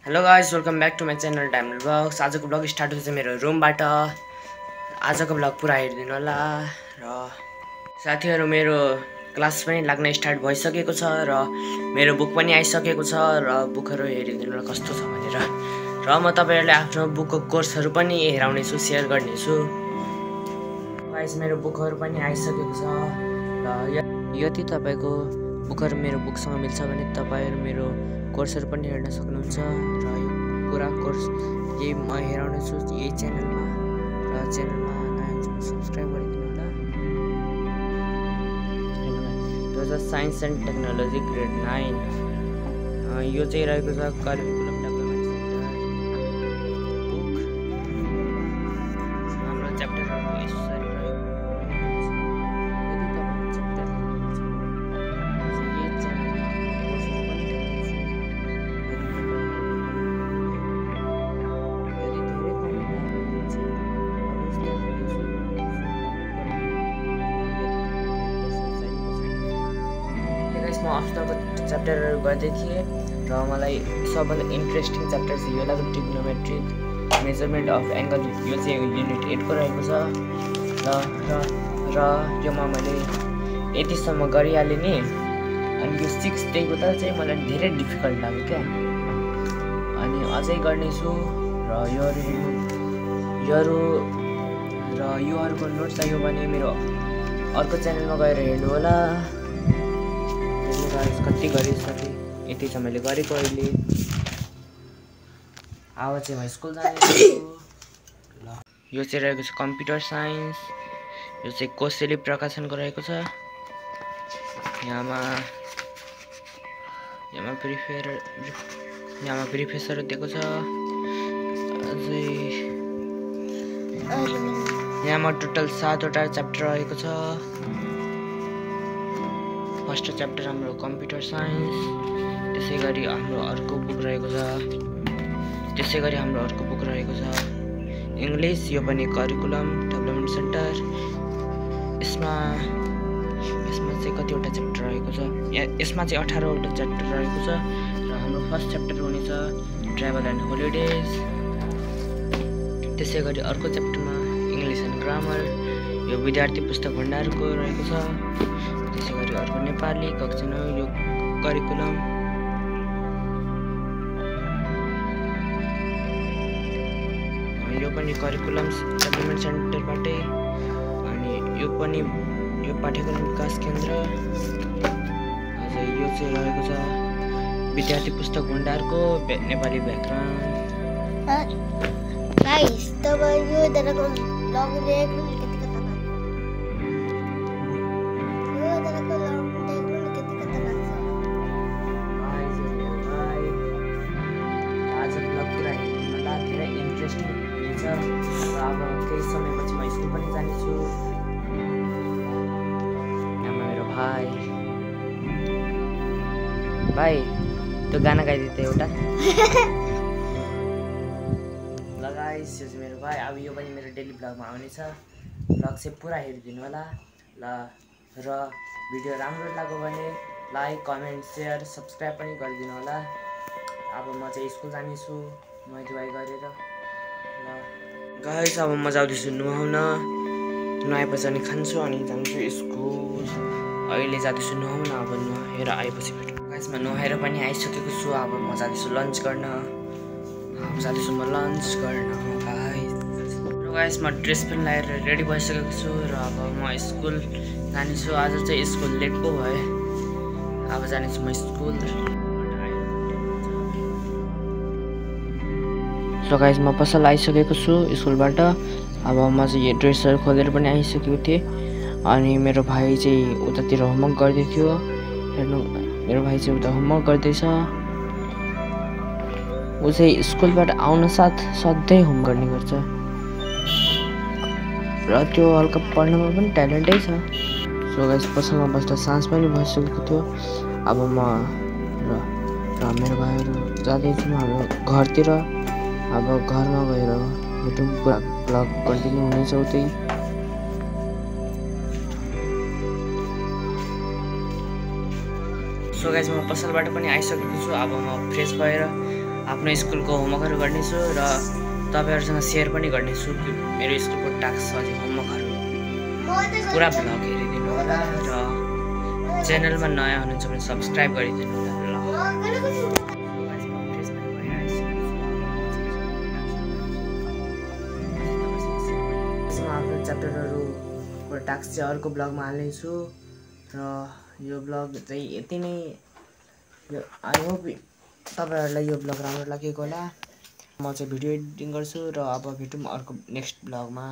Hello guys, welcome back to my channel time blogs. आजको blog start हुन्छ मेरो रुमबाट। आजको ब्लग पुरा हेरिदिनु होला। र साथीहरू, मेरो क्लास पनि लाग्न स्टार्ट भइसकेको छ र मेरो बुक पनि आइसकेको छ र बुकहरू हेरिदिनु होला कस्तो छ भनेर। र म तपाईँहरूले आफ्नो बुकको कोर्सहरू पनि हेराउनेछु, सेयर गर्नेछु। गाइस, मेरो बुकहरू पनि आइसकेको छ र यदि तपाईँको बुकहरू मेरो बुकसँग मिल्छ भने तपाईँहरू मेरो कोर्सहरू पनि हेर्न सक्नुहुन्छ। र यो पुरा कोर्स यही म हेराउनेछु यही च्यानलमा। र च्यानलमा नयाँ हुनुहुन्छ सब्सक्राइब गरिदिनु होला। यो छ साइन्स एन्ड टेक्नोलोजी ग्रेड 9। यो चाहिँ रहेको छ करिकुलम डेभलपमेन्ट सेन्टर बुक। हाम्रो च्याप्टरहरू यसरी रहेको म अफ्टरको च्याप्टरहरू गर्दै थिएँ र मलाई सबभन्दा इन्ट्रेस्टिङ च्याप्टर चाहिँ यो लाग्यो, ट्रिग्नोमेट्रिक मेजरमेन्ट अफ एङ्गल। यो चाहिँ युनिट 8 को रहेको छ र योमा मैले यतिसम्म गरिहालेँ नि। अनि यो 6 देखिको त चाहिँ मलाई धेरै डिफिकल्ट लाग्यो क्या। अनि अझै गर्नेछु र योहरूको नोट चाहियो भने मेरो अर्को च्यानलमा गएर हेर्नु होला। कति गरिसकेँ, यति चाहिँ मैले गरेको अहिले। अब चाहिँ म स्कुल जानेछु। ल यो चाहिँ रहेको छ कम्प्युटर साइन्स। यो चाहिँ कोसेली प्रकाशनको रहेको छ। यहाँमा प्रिफेसर दिएको छ। अझै यहाँमा टोटल 7वटा च्याप्टर रहेको छ। फर्स्ट च्याप्टर हाम्रो कम्प्युटर साइन्स, त्यसै गरी हाम्रो अर्को बुक रहेको छ इङ्ग्लिस। यो पनि करिकुलम डेभलपमेन्ट सेन्टर। यसमा चाहिँ कतिवटा च्याप्टर रहेको छ, यसमा चाहिँ 18वटा च्याप्टर रहेको छ। र हाम्रो फर्स्ट च्याप्टर हुनेछ ट्राभल एन्ड होलिडेज। त्यसै गरी अर्को च्याप्टरमा इङ्ग्लिस एन्ड ग्रामर। यो विद्यार्थी पुस्तक भण्डारको रहेको छ। त्यसै गरी अर्को नेपाली कक्षा 9, यो करिकुलम। यो पनि करिकुलम डेभलपमेन्ट सेन्टरबाटै। अनि यो पाठ्यक्रम विकास केन्द्र। अझै यो चाहिँ रहेको छ विद्यार्थी पुस्तक भण्डारको नेपाली व्याकरण। गाइस, तब यो दरको लग देखनु अब केही समयपछि म स्कुल पनि जानेछु। यहाँ मेरो भाइ त्यो गाना गाइदिए एउटा। ल गाइस, यो चाहिँ मेरो भाइ। अब यो पनि मेरो डेली ब्लगमा आउनेछ। ब्लग चाहिँ पुरा हेरिदिनु होला। ल र भिडियो राम्रो लाग्यो भने लाइक, कमेन्ट, सेयर, सब्सक्राइब पनि गरिदिनु होला। अब म चाहिँ स्कुल जानेछु नुहाइ गरेर। ल गाइस, अब म जाँदैछु नुहाउन। नुहाएपछि अनि खान्छु अनि जान्छु स्कुल। अहिले जाँदैछु नुहाउन। अब नुहाएर आएपछि भेटौँ। गाइस, म नुहाएर पनि आइसकेको छु। अब म जाँदैछु लन्च गर्न। गाइस, म ड्रेस पनि लगाएर रेडी भइसकेको छु र अब म स्कुल जानेछु। आज चाहिँ स्कुल लेट पो भए। अब जानेछु म स्कुल। सो गाइस, म पसल आइसकेको छु स्कुलबाट। अब म चाहिँ यो ड्रेसहरू खोलेर पनि आइसकेको थिएँ। अनि मेरो भाइ चाहिँ उतातिर होमवर्क गर्दै थियो। हेर्नु, मेरो भाइ चाहिँ उता होमवर्क गर्दैछ। ऊ चाहिँ स्कुलबाट आउन साथ सधैँ होमवर्क गर्ने गर्छ र त्यो हल्का पढ्नमा पनि ट्यालेन्टै छ। सो गाइस, पसलमा बस्दा साँझ पनि भइसकेको थियो। अब म र मेरो भाइहरू जाँदैछौँ हाम्रो घरतिर। अब घरमा गएर भेटौँ, ब्लग कन्टिन्यू हुनेछ उतै। सो गाइस, म पसलबाट पनि आइसकेको छु। अब म फ्रेस भएर आफ्नो स्कुलको होमवर्कहरू गर्नेछु र तपाईँहरूसँग सेयर पनि गर्नेछु कि मेरो स्कुलको टास्क अझै होमवर्कहरू पुरा भ्लग हेरिदिनु होला र च्यानलमा नयाँ हुनुहुन्छ भने सब्सक्राइब गरिदिनु होला ल आफ्नो च्याप्टरहरूको टास्क चाहिँ अर्को ब्लगमा हाल्नेछु र यो ब्लग चाहिँ यति नै आई होप तपाईहरुलाई यो ब्लग राम्रो लागेको होला म चाहिँ भिडियो एडिटिङ गर्छु र अब भेटौँ अर्को नेक्स्ट ब्लगमा